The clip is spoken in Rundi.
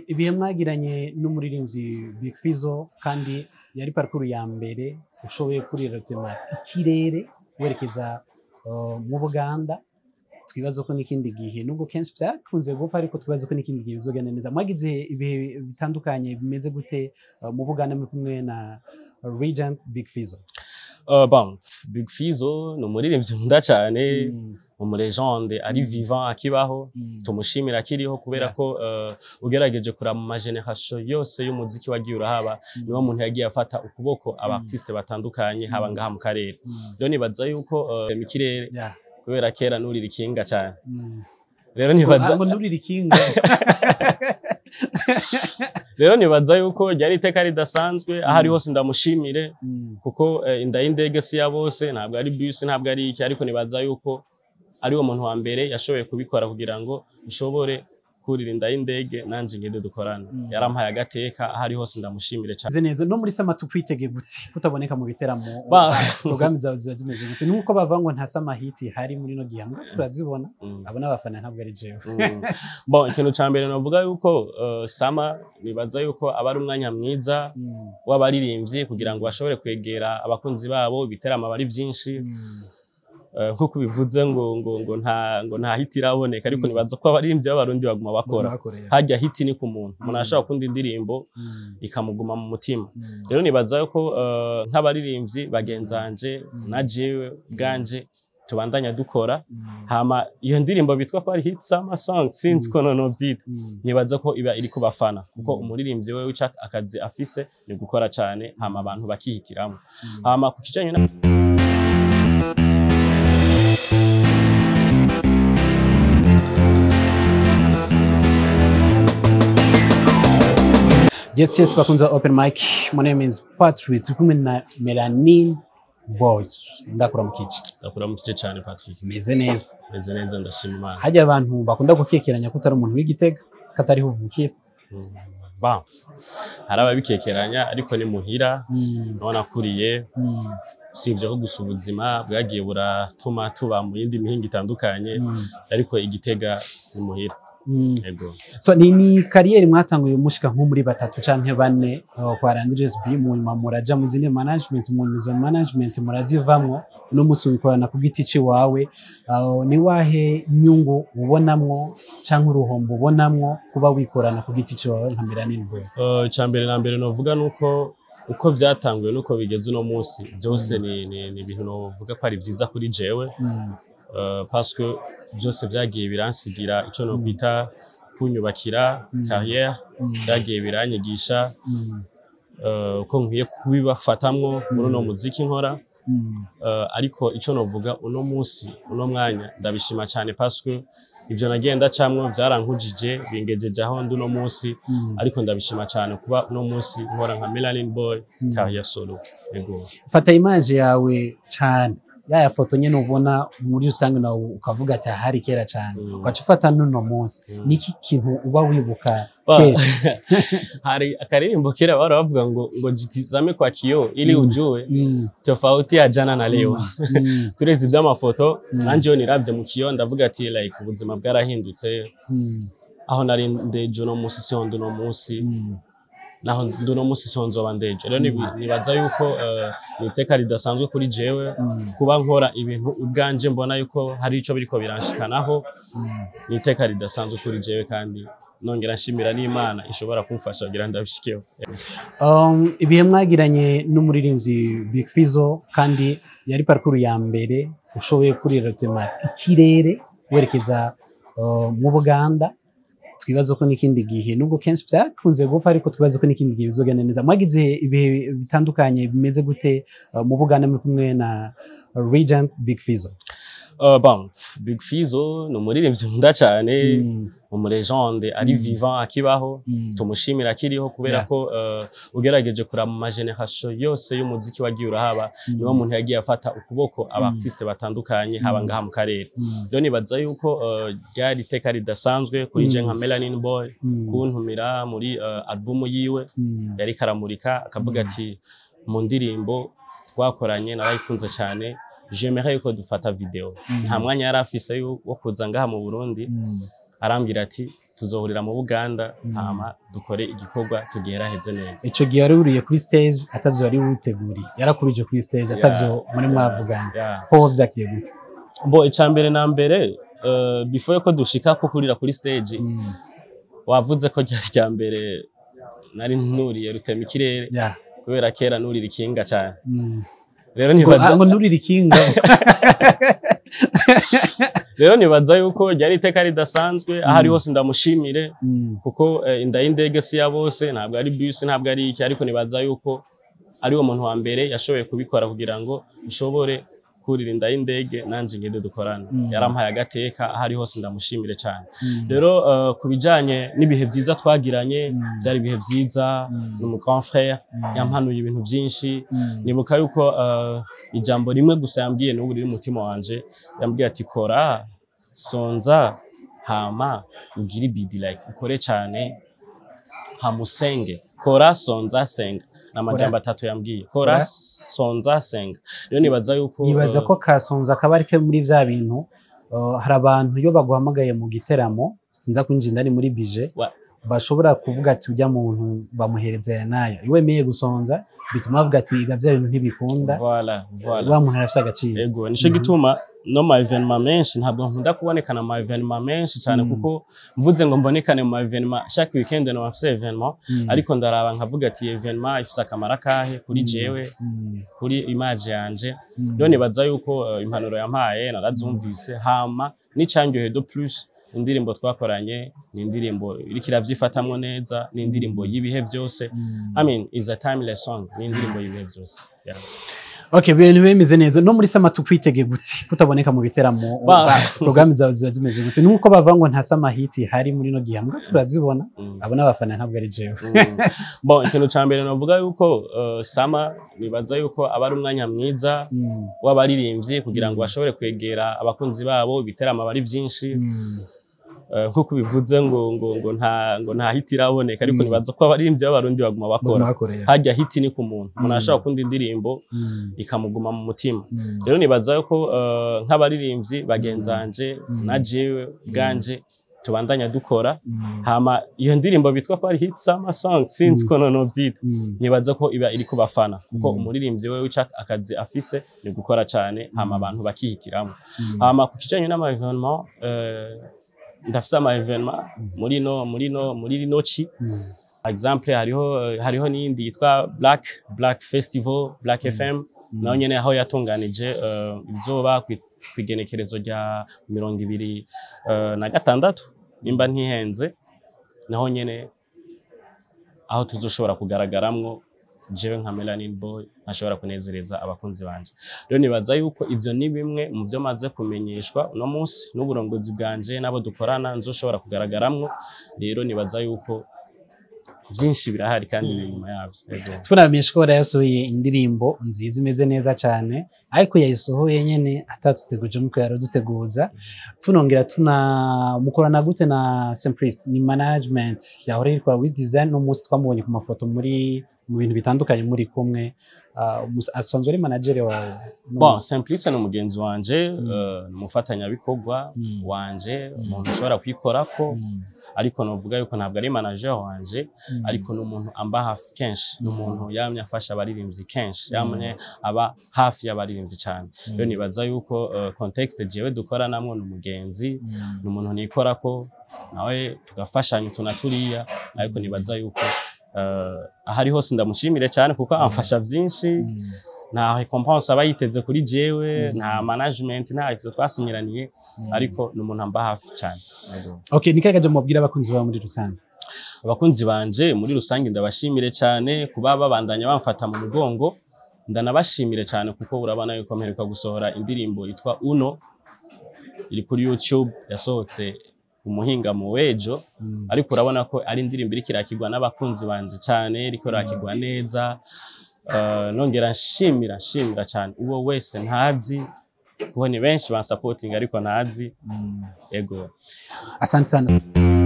Ibihe mwagiranye n'umuririmbyi Big Fizzo, kandi yari parcours ya mbere ushoboye kurira tema ikirere werekeza mu Buganda. Twibaza ko n'ikindi gihe, nubwo kenshi byakunze gupfa, ariko twibaza ko n'ikindi gihe bizogenda neza. Mwagize ibihe bitandukanye bimeze gute mu Buganda muri kumwe na Regent Big Fizzo? Bon, Big Fizzo ni umuririmbyi nkunda cyane, umu légende ari vivant, akibaho. Tumushimira akiriho kubera ko ugerageje kuraba mu ma génération yose y'umuziki wagiye urahaba, niwo muntu yagiye afata ukuboko aba artiste batandukanye, haba ngaha mu karere. Rero nibaza yuko mu kirere, kubera kera nurira ikinga cyane. Rero nibaza Ngo nurira ikinga. Rero nibaza yuko ryari iteka ridasanzwe. Aho ari hose ndamushimire, kuko inda y'indege si ya bose, ntabwo ari bus, ntabwo ari iki, ariko nibaza yuko ari wo muntu wa mbere yashoboye kubikora kugira ngo nshobore kurira inda y'indege nanje ngende dukorana. Yarampaye agateka, aho ari hose ndamushimire cyane. Meze neza. No muri summer tukwitege gute kutaboneka mu biteramo? Porogaramu zawe ziba zimeze gute? Nuko bavuga ngo nta summer hit ihari muri no gihe, mbwa turazibona. Abo n'abafana, ntabwo ari jewe. Bon, ikintu ca mbere novuga yuko summer nibaza yuko aba ari umwanya mwiza w'abaririmbyi kugira ngo bashobore kwegera abakunzi babo. Ibiteramo aba ari byinshi. Nkuko bivuze ngo nta hit iraboneka, ariko nibaza ko abaririmbyi b'Abarundi baguma bakora. Bakorera. Hajya hit ni ku muntu, umuntu ashobora gukunda indirimbo ikamuguma mu mutima. Rero nibaza yuko nk'abaririmbyi bagenzanje na jewe bwanje tubandanya dukora, hama iyo ndirimbo bitwa ko ari hit summer song, sinzi ko noneho vyita, nibaza ko iba iri kubafana, kuko umuririmbyi wewe ica akazi afise ni gukora cane, hama abantu bakihitiramo. Hama ku kijanye na Yes, bakunze open mic. My name is Patrick. Turi kumwe na Melanin Boy. Ndakuramukije. Ndakuramukije cane, Patrick. Meze neza? Meze neza, ndashima Imana. Hajya abantu bakunda gukekeranya ko utari umuntu w'Igitega, ko atariho uvukira. Ba hari ababikekeranya, ariko ni muhira niho nakuriye. Usibye ko gusa ubuzima bwagiye buratuma tuba mu yindi mihinga itandukanye, ariko Igitega ni muhira. Ego. So ni carrière mwatanguye mushika nko muri batatu canke bane kwa Landry SB, mu nyuma muraja mu zindi management, mu nyuma management murazivamwo, no musi wikorana ku giti ciwawe. Ni wahe nyungu ubonamwo canke uruhombo ubonamwo kuba wikorana ku giti ciwawe nka Melanin Boy? Icya mbere na mbere novuga nuko uko vyatanguye nuko bigeze uno munsi byose ni ibintu novuga ko ari vyiza kuri jewe, parce que byose vyagiye biransigira ico nokwita kunyubakira carrière, vyagiye biranyigisha uko nkwiye kubibafatamwo muri uno muziki nkora. Ariko ico novuga uno munsi, uno mwanya, ndabishima cyane parce que ivyo nagenda camwo vyarankujije, bingejeje aho ndi uno munsi. Ariko ndabishima cyane kuba uno munsi nkora nka Melanin Boy, carrière solo. Ego. Fata image yawe cyane, ya foto nyene ubona muri rusange nawe ukavuga ati ahari kera cyane, ugaca ufata n'uno munsi, niki kintu uba wibuka kera? Hari akaririmbo kera bahora bavuga ngo jitizame kwa kioo ili ujue tofauti ya jana na leo. Turezi ivy'amafoto, nanje iyo niravye mu kioo ndavuga ati like ubuzima bwarahindutse. Aho nari ndejo no munsi siho ndi uno munsi, naho ndi uno munsi siho nzoba ndejo. Rero nibaza yuko ni iteka ridasanzwe kuri jewe kuba nkora ibintu ubwanje, mbona yuko hari ico biriko biranshikanaho. Ni iteka ridasanzwe kuri jewe, kandi nongera nshimira n'Imana ishobora kumfasha kugira ndabishikeho. Ibihe mwagiranye n'umuririmbyi Big Fizzo, kandi yari parcours ya mbere ushoboye kurira tema ikirere werekeza mu Buganda. Twibaza ko n'ikindi gihe, nubwo kenshi byakunze gupfa, ariko twibaza ko n'ikindi gihe bizogenda neza. Mwagize ibihe bitandukanye bimeze gute mu Buganda muri kumwe na Regent Big Fizzo? Bon, Big Fizzo ni umuririmbyi nkunda cyane, umu légende ari vivant, akibaho. Tumushimira akiriho kubera ko ugerageje kuraba mu ma génération yose y'umuziki wagiye urahaba, niwo muntu yagiye afata ukuboko aba artiste batandukanye, haba ngaha mu karere. Rero nibaza yuko ryari iteka ridasanzwe kuri je nka Melanin Boy kuntumira muri album yiwe. Yariko aramurika akavuga ati mu ndirimbo twakoranye narayikunze cyane, j'aimerais yuko dufata video. Nta mwanya yari afise wo kuza ngaha mu Burundi, arambwira ati Tuzohurira mu Buganda, hama dukore igikorwa tugeraheze neza. Ico gihe wari wuriye kuri stage atavyo wari witeguriye, yarakurije kuri stage atavyo muri mwavuganye. Ho vyakiriye gute? Bo, icya mbere na mbere, before ko dushika ko kurira kuri stage, wavuze ko ryari rya mbere nari nuriye rutema ikirere, kubera kera nurira ikinga cyane. Rero nibaza ngo nurira ikinga. Rero nibaza yuko ryari iteka ridasanzwe. Aho ari hose ndamushimire, kuko inda y'indege si ya bose, ntabwo ari bus, ntabwo ari iki, ariko nibaza yuko ari wo muntu wa mbere yashoboye kubikora kugira ngo nshobore kurira inda y'indege nanje ngende dukorane. Yarampaye agateka, aho ari hose ndamushimire cyane. Rero ku bijanye n'ibihe byiza twagiranye, byari ibihe byiza. Ni umu grand frère, yampanuye ibintu byinshi. Nibuka yuko ijambo rimwe gusa yambwiye n'ubu riri mu mutima wanje. Yambwiye ati: "Kora, sonza, hama ugire ibidi, like ukore cyane, hamusenge." Kora, sonza, senga, ni amajambo atatu yambwiye: kora, Kora. sonza, senga. Rero nibaza yuko Nibaza ko kasonza kaba ari muri vya bintu, hari abantu iyo baguhamagaye mu giteramo, sinza kwinjira indani muri bije, bashobora kuvuga ati: "Ujya muntu bamuhereza aya n'aya." Iyo wemeye gusonza bituma bavuga ati: "Iga bya bintu ntibikunda." Voilà. Wa muntu arafite agaciro. Ego, nico gituma no ma événement menshi ntabwo nkunda kubonekana mu ma événement menshi cyane, kuko mvuze ngo mbonekane mu ma événement chaque weekend, no mfise événement, ariko ndaraba nkavuga ati: "Événement ifise akamaro akahe kuri jewe, kuri image yanje?" Rero nibaza yuko impanuro yampaye narazumvise, hama n'icandyohe de plus, indirimbo twakoranye ni indirimbo iriko iravyifatamwo neza, ni indirimbo y'ibihe byose. I mean, is a timeless song, ni indirimbo y'ibihe byose, yeah. Okay, ibintu bimeze neza. No muri summer tukwitege gute kutaboneka mu biteramo? Programme zawe ziba zimeze gute? Nuko bavuga ngo nta summer hit ihari muri no gihe, mbwa turazibona. Abo n'abafana, ntabwo ari jewe. Bon, ikintu ca mbere novuga yuko summer nibaza yuko aba ari umwanya mwiza w'abaririmbyi kugira ngo bashobore kwegera abakunzi babo. Ibiteramo aba ari byinshi. Nk'uko bivuze ngo nta hit iraboneka, ariko nibaza ko abaririmbyi b'Abarundi baguma bakora. Bakorera. Hajya hit ni ku muntu, umuntu ashobora gukunda indirimbo ikamuguma mu mutima. Rero nibaza yuko nk'abaririmbyi bagenzanje na jewe bwanje tubandanya dukora, hama iyo ndirimbo bitwa ko ari hit summer song, sinzi ko noneho vyita, nibaza ko iba iri kubafana, kuko umuririmbyi wewe ica akazi afise ni gukora cane, hama abantu bakihitiramo. Hama ku kijanye n'ama événement, ndafise ama événement muri rino ci. Exemple, hariho n'iyindi yitwa Black Festival, Black FM, naho nyene aho yatunganije, izoba kw'igenekerezo rya 26 nimba ntihenze, naho nyene aho tuzoshobora kugaragaramwo jewe nka Melanin Boy nkashobora kunezereza abakunzi banje. Rero nibaza yuko ivyo ni bimwe mu vyo maze kumenyeshwa uno munsi n'uburongozi bwanje n'abo dukorana nzoshobora kugaragaramwo. Rero nibaza yuko vyinshi birahari kandi biri inyuma yavyo. Yego. Tunamenyesha ko yasohoye indirimbo nziza imeze neza cyane, ariko yayisohoye nyene atatuteguje muko yaraduteguza. Tunongera tunamukorana gute na Simplice? Ni management yahora yitwa Wiz Design, no munsi twamubonye ku mafoto muri mu bintu bitandukanye muri kumwe. Asanzwe ari manager wawe? Bon, Simplice ni umugenzi wanje, ni umufatanyabikorwa wanje, umuntu ushobora kwikorako, ariko novuga yuko ntabwo ari manager wanje, ariko ni umuntu amba hafi kenshi, ni umuntu yamye afasha abaririmbyi kenshi, yamye aba hafi y'abaririmbyi cyane. Rero nibaza yuko contexte jewe dukoranamwo ni umugenzi, ni umuntu nikorako nawe tugafashanya utu na turiya, ariko nibaza yuko ahari hose ndamushimire cyane kuko amfasha vyinshi. Nta récompense aba yiteze kuri jewe, nta management, nta ivyo twasinyiraniye, ariko ni umuntu amba hafi cyane. Yego. Okay, ni kaje mubwira abakunzi bawe muri rusange? Abakunzi banje muri rusange ndabashimire cyane kuba babandanya bamfata mu mugongo. Ndanabashimire cyane kuko urabona yuko mperuka gusohora indirimbo yitwa Uno, iri kuri YouTube, yasohotse umuhingamo w'ejo, ariko urabona ko ari indirimbo iriko irakirwa n'abakunzi banje cyane, iriko irakirwa neza. Nongera nshimira cyane uwo wese ntazi, kuko ni benshi bansapotinga ariko ntazi. Ego. Asante sana.